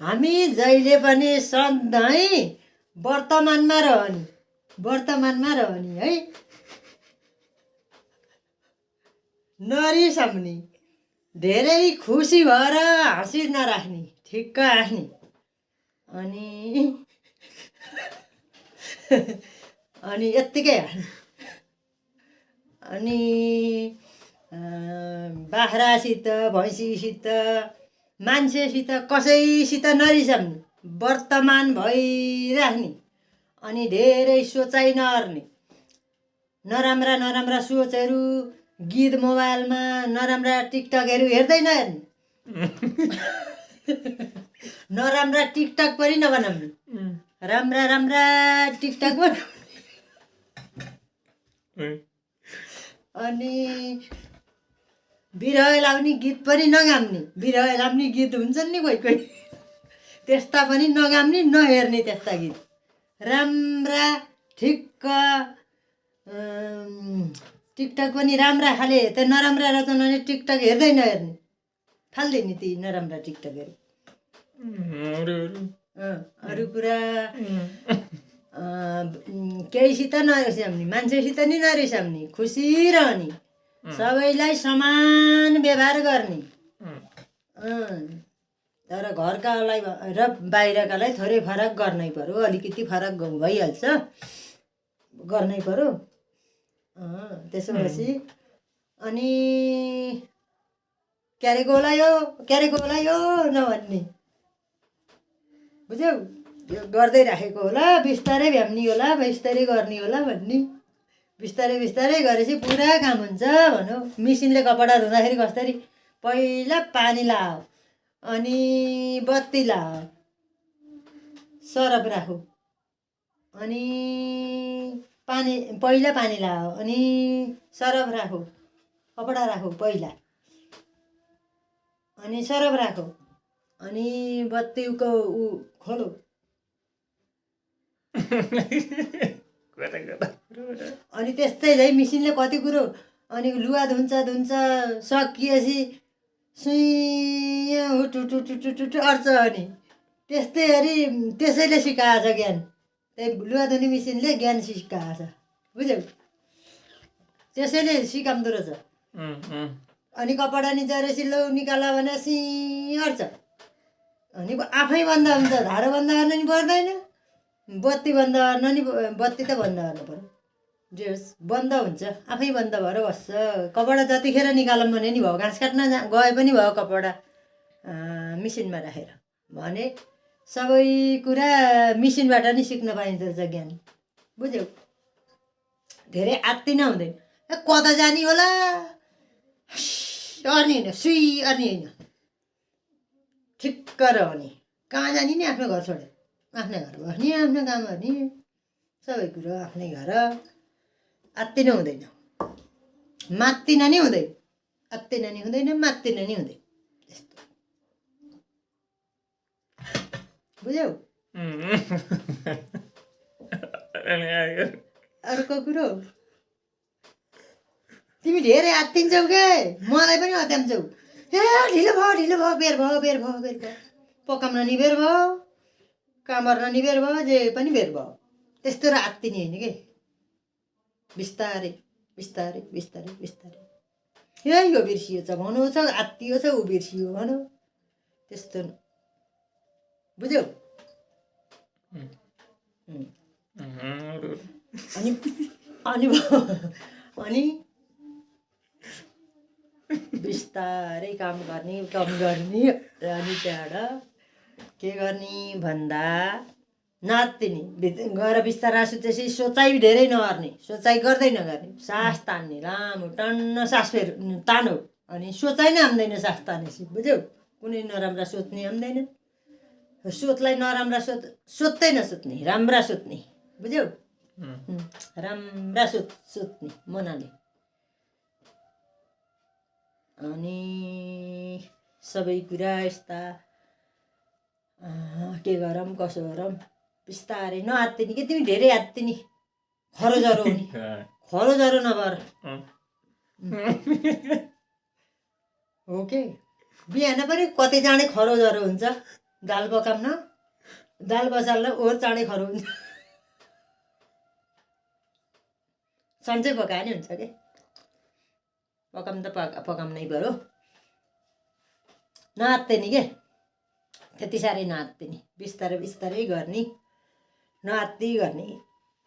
हामी जहिले पनि सधैँ वर्तमानमा रहने है, नरिसाउने, धेरै खुसी भएर हाँसी नराख्ने, ठिक्क हाँस्ने। अनि यत्तिकै हाँस्ने। अनि बाख्रासित, भैँसीसित, मान्छेसित, कसैसित नरिसाउने, वर्तमान भइराख्ने। अनि धेरै सोचाइ नगर्ने, नराम्रा सोचहरू, गीत मोबाइलमा नराम्रा टिकटकहरू हेर्दै नहेर्ने। नराम्रा टिकटक पनि नबनाउने, राम्रा टिकटक बनाउने। अनि बिरह लाउने गीत पनि नगाउने। बिरह लाउने गीत हुन्छन् नि कोही त्यस्ता पनि नगाउने, नहेर्ने त्यस्ता गीत। राम्रा ठिक्क टिकटक पनि राम्रा खाले, त्यो नराम्रा रचनाले टिकटक हेर्दै नहेर्ने, फाल्दिने ती नराम्रा टिकटकहरू। अरू कुरा केहीसित नरिसाउने, मान्छेसित नि नरिसाउने, खुसी रहने, सबैलाई समान व्यवहार गर्ने। तर घरकालाई र बाहिरकालाई थोरै फरक गर्नै पर्यो, अलिकति फरक भइहाल्छ, गर्नै पर्यो। त्यसो भएपछि अनि क्यारेको होला यो नभन्ने, बुझ्यौ? यो गर्दै राखेको होला, बिस्तारै भ्याम्नी होला, बिस्तारै गर्ने होला भन्ने। बिस्तारै गरेपछि पुरा काम हुन्छ भनौँ। मिसिनले कपडा धुँदाखेरि कसरी पहिला पानी लाओ, अनि बत्ती लाओ, सरफ राखौ, अनि पहिला पानी लाओ, अनि सरफ राखौ, कपडा राखौ पहिला, अनि सरफ राखौ, अनि बत्ती खोलो। अनि त्यस्तै झै मिसिनले कति कुरो, अनि लुगा धुन्छ सकिएपछि सुइँ हुट अर्छ। अनि त्यस्तै गरी त्यसैले सिकाएछ ज्ञान, त्यही लुगा धुने मिसिनले ज्ञान सिकाएछ, बुझ्यौ? त्यसैले सिकाउँदो रहेछ। अनि कपडा निचोरेपछि लौ निकाल भने सिँ अर्छ। अनि आफै बन्द हुन्छ, धारो बन्द गर्न नि पर्दैन, बत्ती बन्द गर्न नि, बत्ती त बन्द गर्नु पर्यो, जे होस् बन्द हुन्छ, आफै बन्द भएर बस्छ। कपडा जतिखेर निकालौँ भने नि भयो, घाँस काट्न गए पनि भयो कपडा मिसिनमा राखेर भने। सबै कुरा मिसिनबाट नि सिक्न पाइन्छ रहेछ ज्ञान, बुझ्यौ? धेरै आत्तिन हुँदैन। कता जाने होला अर्नी होइन, सुई अर्नी होइन, ठिक्क रहने। कहाँ जाने नि, आफ्नो घर छोडेर आफ्नै घर बस्ने, आफ्नो काम गर्ने, सबै कुरो आफ्नै घर। आत्तिन हुँदैन, मात्तिन नि हुँदैन, आत्तिन नि हुँदैन, मात्तिन नि हुँदैन, त्यस्तो, बुझ्यौ? अर्को कुरो, तिमी धेरै आत्तिन्छौ के, मलाई पनि अत्याउँछौ। ढिलो भयो, बेर भयो, पकाउन नि बेर भयो, काम गर्न नि बेर भयो, जे पनि बेर भयो। त्यस्तो र आत्तिने होइन के, बिस्तारै। यो बिर्सियो छ भनौँ, छ आत्तियो छ ऊ बिर्सियो भनौँ, त्यस्तो, बुझ्यौ? अनि बिस्तारै काम गर्ने, अनि त्यहाँबाट के गर्ने भन्दा नात्तिने, गएर बिस्तारा सुतेपछि सोचाइ धेरै नगर्ने, सोचाइ गर्दै नगर्ने, सास तान्ने, लामो टन्न सास तानो। अनि सोचाइ नै आउँदैन सास तानेपछि, बुझ्यौ? कुनै नराम्रा सोच्ने आउँदैन, सोचलाई नराम्रा सोच्दै नसोच्ने, राम्रा सोच्ने, बुझ्यौ? राम्रा सोच्ने मनाले। अनि सबै कुरा यस्ता के गरौँ कसो गरौँ, बिस्तारै नआत्तिने कि तिमी धेरै आत्तिने, खरो जरो हुने, खरो जरो नभएर हो के। बिहान पनि कति जाने खरो जरो हुन्छ, दाल पकाउन दाल बसाल्न ओहोर चाँडै खरो हुन्छ सन्चै पकाए नि हुन्छ कि पकाउनु त पकाउनै पऱ्यो नआत्ते नि के त्यति साह्रै नआत्ते नि बिस्तारै बिस्तारै गर्ने नआत्ती गर्ने